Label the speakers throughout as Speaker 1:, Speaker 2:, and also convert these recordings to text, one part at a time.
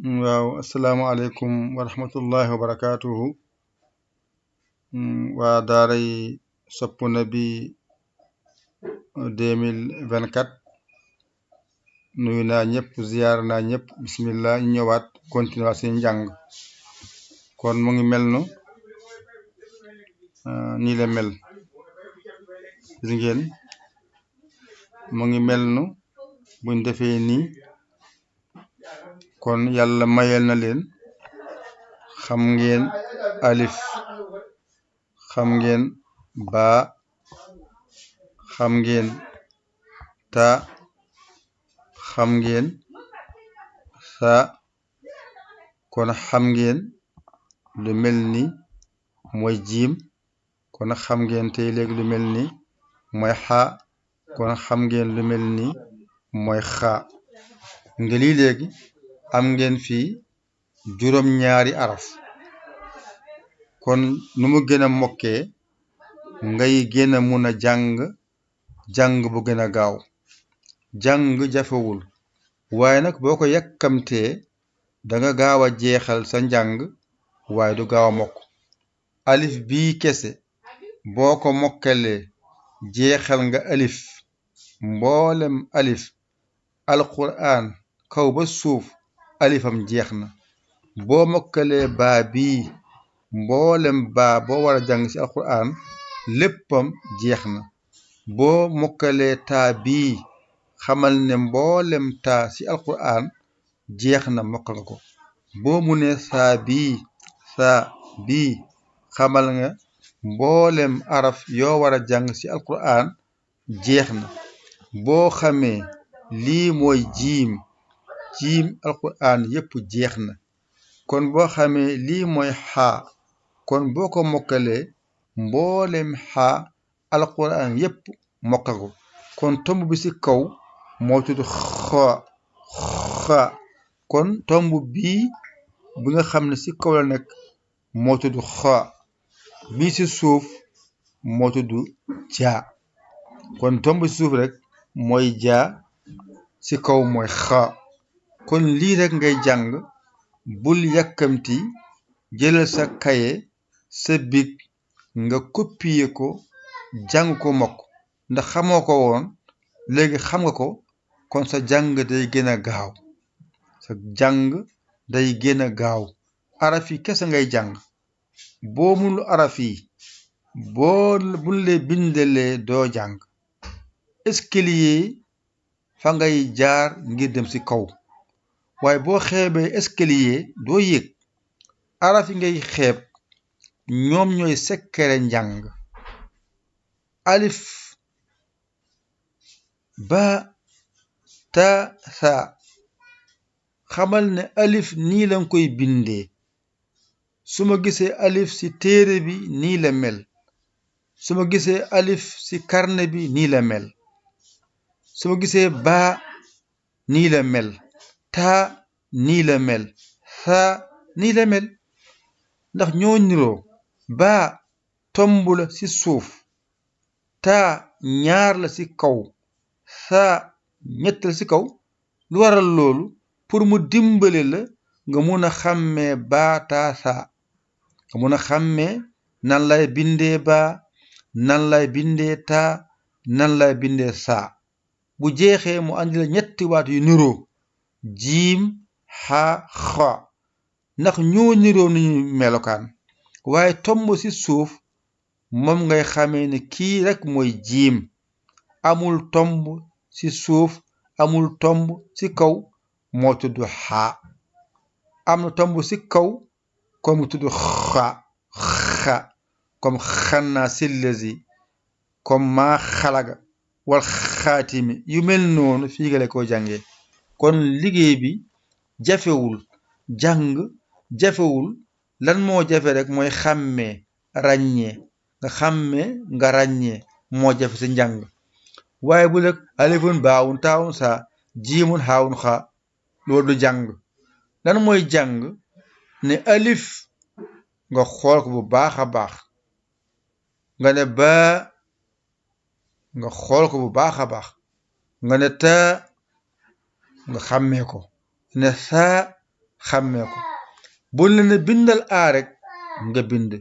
Speaker 1: waaw asalaamaaleykum wa rahmatullahi wa barakaatuhu. waa daaray Sopp Nabi 2024 nuyu naa ñëpp ziyaar naa ñëpp bismillah ñu ñëwaat continuer seen njàng. kon mu ngi mel nu nii la mel gis ngeen mu ngi mel nu buñ defee nii kon yàlla mayel na leen xam ngeen alif xam ngeen baa xam ngeen ta xam ngeen sa kon xam ngeen lu mel ni mooy jiim kon xam ngeen tey léegi lu mel ni mooy xaa kon xam ngeen lu mel ni mooy xaa nga lii léegi am ngeen fii juróom-ñaari araf kon nu mu gën a mokkee ngay gën a mun a jàng bu gën a gaaw jàng jafewul waaye nag boo ko yàkkamtee danga gaaw a jeexal sa njàng waaye du gaaw a mokk alif bii kese boo ko mokkalee jeexal nga alif mboolem alif alquran kaw ba suuf alifam jeex na boo mokkalee baa bii mboolem baa boo war a jàng ci alquran léppam jeex na boo mokkalee taa bii xamal ne mboolem taa ci alquran jeex na mokkal nga ko boo mu ne saa bii xamal nga mboolem araf yoo war a jàng ci alquran jeex na boo xamee lii mooy jiim alquran yépp jeex na kon boo xamee lii mooy xaa kon boo ko mokkalee mboolem xaa alquran yépp mokkal ko kon tomb bi ci kaw moo tudd xa kon tomb bii bi nga xam ne ci kaw la nekk moo tudd xa bii ci suuf moo tudd jaa kon tomb ci suuf rek mooy jaa ci kaw mooy xa kon lii rek ngay jàng bul yàkkamti jëlal sa kaye sa big nga copier ko jàng ko mokk ndax xamoo ko woon léegi xam nga ko kon sa jàng day gën a gaaw araf yi kese ngay jàng boo mënul araf yi buñ lee bindalee doo jàng escalier fa ngay jaar ngir dem ci kaw waaye boo xeebee escalier doo yéeg araf yi ngay xeeb ñoom ñooy sekkere njàng alif ba ta sa xamal ne alif nii lañ koy bindee su ma gisee alif ci téere bi nii la mel su ma gisee alif ci carnet bi nii la mel su ma gisee baa nii la mel taa nii la mel saa nii la mel ndax ñoo niroo baa tomb la ci suuf taa ñaar la ci kaw saa ñett la ci kaw lu waral loolu pour mu dimbale la nga mun a xàmmee baa taa saa nga mun a xàmmee nan lay bindee baa nan lay bindee taa nan lay bindee saa bu jeexee mu andi la ñetti waat yu niroo jiim xaa xa ndax ñoo niroo nañu melokaan waaye tomb ci suuf moom ngay xamee ne kii rekk mooy jiim amul tomb ci suuf amul tomb ci kaw moo tudd xaa am na tomb ci kaw comme mu tudd xa comme xannaa sillazi comme maa xalaga wal xaatimi yu mel noonu fii nga la ko jàngee kon liggéey bi jafewul jàng jafewul lan moo jafe rek mooy xàmmee ràññee nga ràññee moo jafe ci njàng waaye bu lekk alifun baawun taawun saa jiimun xaawun xaa loolu du jàng lan mooy jàng ne alif nga xool ko bu baax a baax nga ne baa nga xool ko bu baax a baax nga ne taa nga xàmmee ko ne saa xàmmee ko buñ la ne bindal a rek nga bind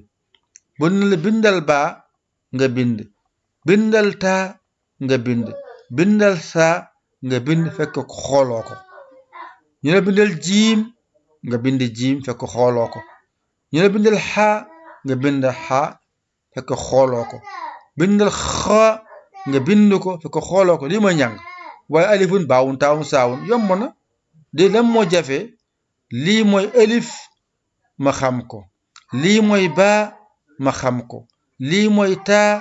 Speaker 1: buñ la bindal baa nga bind bindal taa nga bind bindal saa nga bind fekk xooloo ko ñu la bindal jiim nga bind jiim fekk xooloo ko ñu la bindal xaa nga bind xaa fekk xooloo ko bindal xaa nga bind ko fekk xooloo ko lii mooy njàng waaye alifun baawun taawun saawun yomb na de lan moo jafe lii mooy alif ma xam ko lii mooy baa ma xam ko lii mooy taa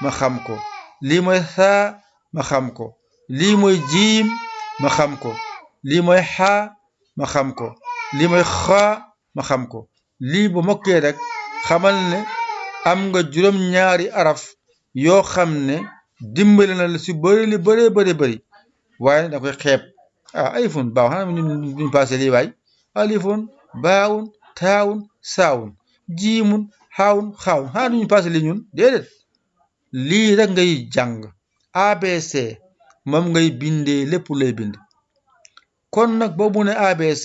Speaker 1: ma xam ko lii mooy saa ma xam ko lii mooy jiim ma xam ko lii mooy xaa ma xam ko lii mooy xaa ma xam ko lii bu mokkee rek xamal ne am nga juróom-ñaari araf yoo xam ne dimbali na la si bëri bëri waaye da koy xeeb alifun baaw xanaa duñ passé lii waay alifun baawun taawun saawun jiimun xaawun xaawun xanaa duñu passé lii ñun déedéet lii rek ngay jàng abc moom ngay bindee lépp lay bind kon nag boobu ne abc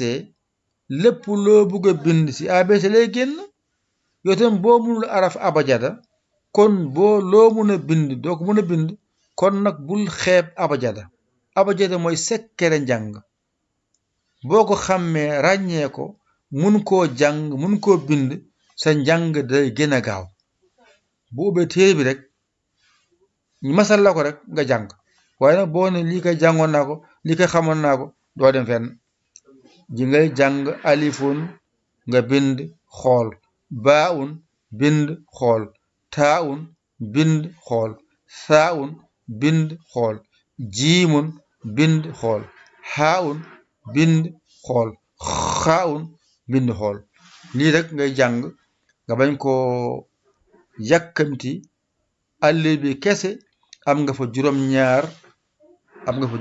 Speaker 1: lépp loo bëgg a bind si abc lay génn yow tam boo mënul araf abajada kon loo mën a bind doo ko mën a bind kon nag bul xeeb abajada abajada mooy sekkere njàng boo ko xàmmee ràññee ko mun koo jàng mun koo bind sa njàng day gën a gaaw bu ubbee téere bi rek ñu masal la ko rek nga jàng waaye nag boo ne lii koy jàngoon naa ko lii koy xamoon naa ko doo dem fenn ji ngay jàng alifun nga bind xool baawun bind xool taawun bind xool saawun bind xool jiimun bind xool xaawun bind xool xaawun bind xool lii rek ngay jàng nga bañ koo yàkkamti àll bi kese am nga fa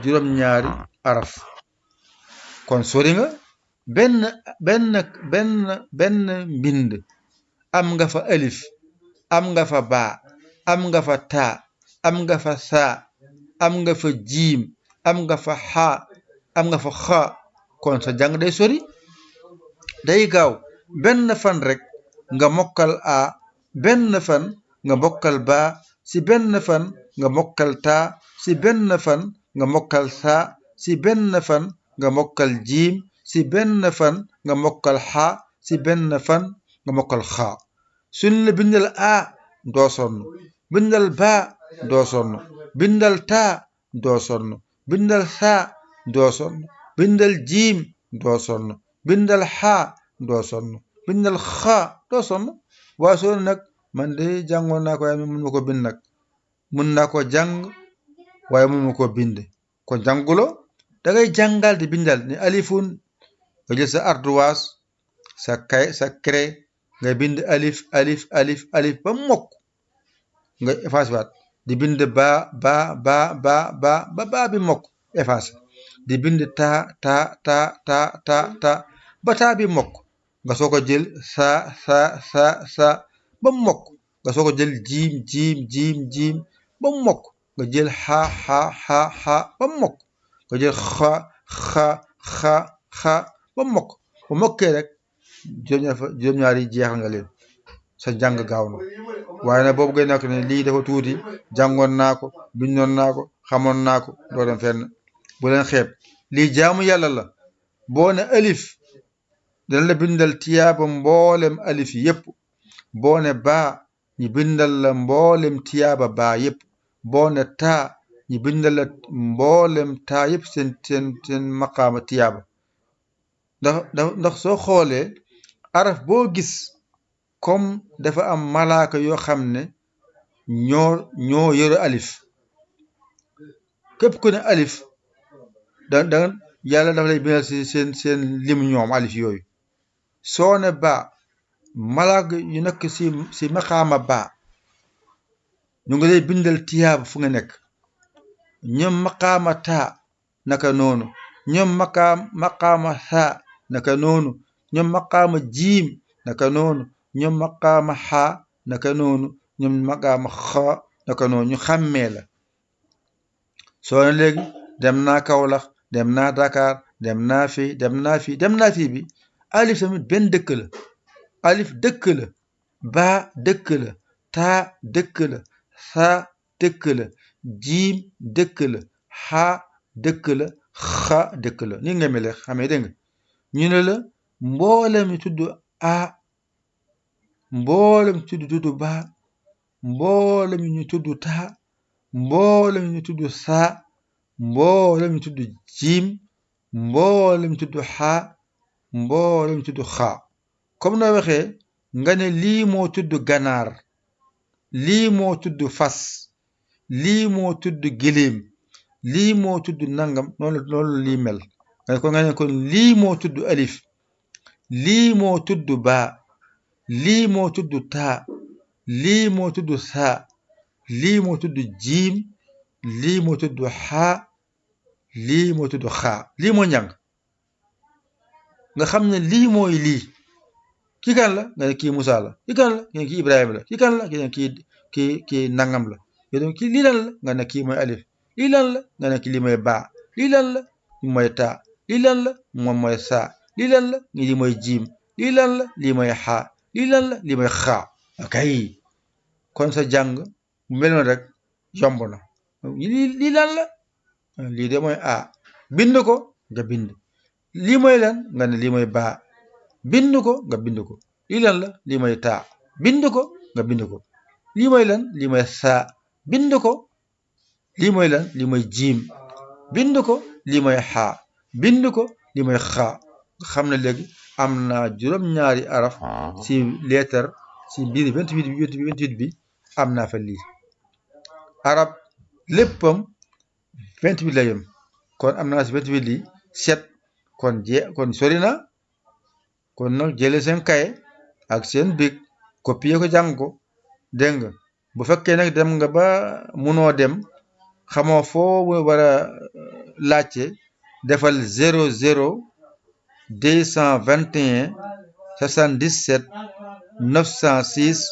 Speaker 1: juróom-ñaari araf kon sori nga benn mbind am nga fa alif am nga fa baa am nga fa taa am nga fa saa am nga fa jiim am nga fa xaa am nga fa xaa kon sa jàng day sori day gaaw benn fan rek nga mokkal a benn fan nga mokkal baa si benn fan nga mokkal taa si benn fan nga mokkal saa si benn fan nga mokkal jiim si benn fan nga mokkal xaa si benn fan nga mokkal xaa suñ la bindal a doo sonn bindal baa doo sonn bindal taa doo sonn bindal saa doo sonn bindal jiim doo sonn bindal xaa doo sonn bindal xaa doo sonn waa soo nag man de jàngoon naa ko waaye mun ma ko bind nag mun naa ko jàng waaye mun ma ko bind ko jàngulo da ngay jàngal di bindal ni alifun nga jël sa ardoise sa craie nga bind alif ba mokk nga effacé waat di bind baa bi mokk effacé di bind taa ba taa bi mokk nga soo ko jël saa ba mokk nga soo ko jël jiim ba mokk nga jël xaa ba mokk nga jël xa ba mokk ba mokkee rek juróom-ñaari jeexal nga leen sa jàng gaaw na waaye nag boobu ngay nekk ne lii dafa tuuti jàngoon naa ko bindoon naa ko xamoon naa ko doo dem fenn bu leen xeeb lii jaamu yàlla la boo ne alif dana la bindal tiyaaba mboolem alif yépp boo ne baa ñi bindal la mboolem tiyaaba baa yépp boo ne taa ñi bindal la mboolem taa yépp seen maqaama tiyaaba ndax soo xoolee araf boo gis comme dafa am malaaka yoo xam ne ñoo yore alif képp ku ne alif da yàlla dafa lay bindal si seen lim ñoom alif yooyu soo ne baa malaaka yu nekk si maqaama baa ñu ngi lay bindal tiyaaba fu nga nekk ñoom maqaama taa naka noonu ñoom maqaama saa naka noonu ñoom maqaama jiim naka noonu ñoom maqaama xaa naka noonu ñoom maqaama xaa naka noonu ñu xàmmee la soo ne léegi dem naa Kaolack dem naa Dakar dem naa fii bi alif tamit benn dëkk la alif dëkk la baa dëkk la taa dëkk la saa dëkk la jiim dëkk la xaa dëkk la xa dëkk la ni nga mel xamee dégg nga ñu ne la mboolem ñu tudd a mboolem ñu tudd baa mboolem ñu tudd taa mboolem ñu tudd saa mboolem ñu tudd jiim mboolem ñu tudd xaa mboolem ñu tudd xaa comme noo waxee nga ne lii moo tudd ganaar lii moo tudd fas lii moo tudd giléem lii moo tudd nangam noonu lii mel nga ne kon lii moo tudd alif lii moo tudd baa lii moo tudd taa lii moo tudd saa lii moo tudd jiim lii moo tudd xaa lii moo tudd xaa lii moo njàng nga xam ne lii mooy lii kii kan la nga ne kii Moussa la kii kan la nga ne kii Ibrahima la kii kan la nga ne kii nangam la yow kii lii lan la nga ne kii mooy alif lii lan la nga ne kii lii mooy baa lii lan la mooy taa lii lan la moom mooy saa lii lan la lii mooy jiim lii lan la lii mooy xaa lii lan la lii mooy xaa akay kon sa jàng bu mel noonu rek yomb na lii lan la lii de mooy a bind ko nga bind lii mooy lan nga ne lii mooy baa bind ko nga bind ko lii lan la lii mooy taa bind ko nga bind ko lii mooy lan lii mooy saa bind ko lii mooy lan lii mooy jiim bind ko lii mooy xaa bind ko lii mooy xaa nga xam ne léegi am na juróom-ñaari araf ci leetar ci biir 28 bi am naa fa lii arab léppam 28 la yem kon am naa ci 28 lii 7 kon sori na kon nag jële seen kaye ak seen big copier ko jàng ko dégg nga bu fekkee nag dem nga ba munoo dem xamoo foo war a laajte defal 00 221 77 906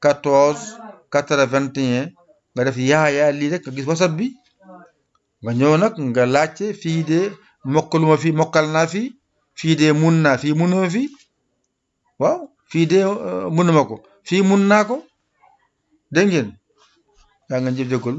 Speaker 1: 14 81 nga def yaa lii rek nga gis WhatsApp bi nga ñëw nag nga laajte fii de mokkaluma fi mokkal naa fi fii de mun naa fii munuma fi waaw fii de munuma ko fii mun naa ko dégg ngeen yaa nga jëf jëkkul